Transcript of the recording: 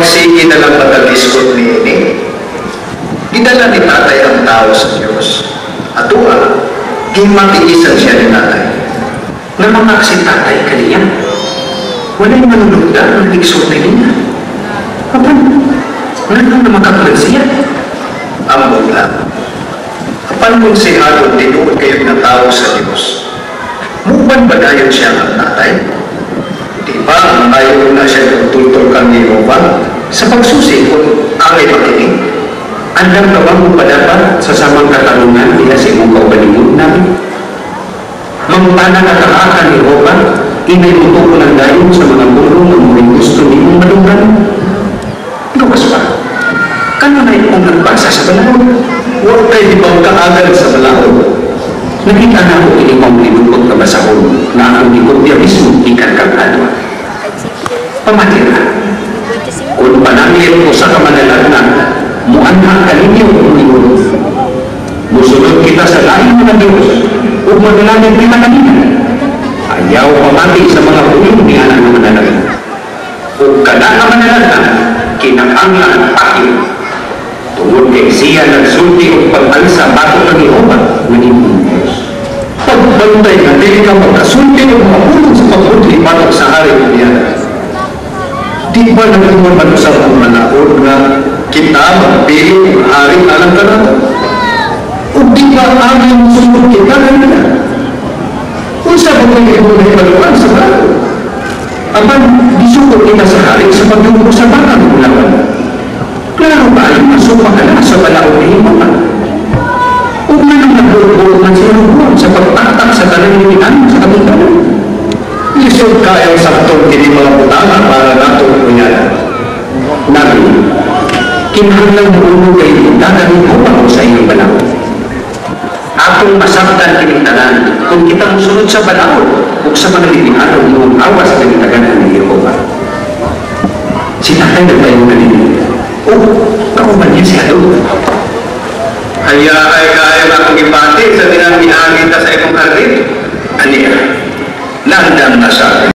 Magsige na lang pagkagiskot niini. Gidala ni tatay ang tao sa Diyos. Atua, gimatiisan siya ni tatay. Namakak si tatay kaniya. Walay manunugda ang ligsod na niya. Apan, nganong namakak man siya? Ambot lang. Apan kung si Hadon tinuod kayo na tao sa Diyos, muban ba dayon siya ang tatay? Di ba ang tayo na siya pagtultol kang Jehova sa pagsusi kung angay makinig? Andam ka ba mo padapat sa samang katarungan nila sa imong kaugalingon namin? Mangutana ka ka ni Jehova, inay mutuo ng dayon sa mga pulong nga mo'y gusto nimong madunggan? Gawas pa, kanunay kong nagbasa sa balaod. Huwag kay di bang kaagal sa balaod? Nakita na ako kini pang linukot nga basahon na akong gikopya mismo gikan kang adwa. Pamati ra, kung pananglit ko sa kamanalagna, muanha kaninyo og ingon. Musunod kita sa lain mga Diyos, ug manalangin kita kanina. Ayaw pamati sa mga pulong ni anak nga manalagna. Ug kana nga manalagna, kinahanglan patyon. Tungod kay siya nagsulti og pag-alsa batok kang Jehova nga imong Diyos. Pagbantay nga dili ka magkasulti o mapulong sa pagbudli batok sa hari niya. Di ba nag-ingon man usab ang manaod nga kita magpili og hari alang kanato? Ug di ba angay musunod kita kanila? Unsa ba kay imong nahibaluan sa balaod? Apan gisuko kita sa hari sa pagyuko sa bakang ulawan. Klaro ba ay masupa ka na sa balaod ni Jehova? Ug nganong nagbuot man si Jeroboam sa pagtaktak sa tanan ni sa katong taon? Lisod kayo sabton kini mga butanga para nato kunyara. Nabi, kinahanglan mo kay dagan ni Jehova sa iyong balaod. Atong masabtan kining tanan kung kita mosunod sa balaod ug sa mga limitanong imong awas nga gitaganan ni Jehova. Si tatay nagpaingon na ninyo. O, kauban niya si Hadod. Haya ay kaayo nga akong gipati sa tinang miagi ta sa imong kardin. Aniya, landam na sa akin.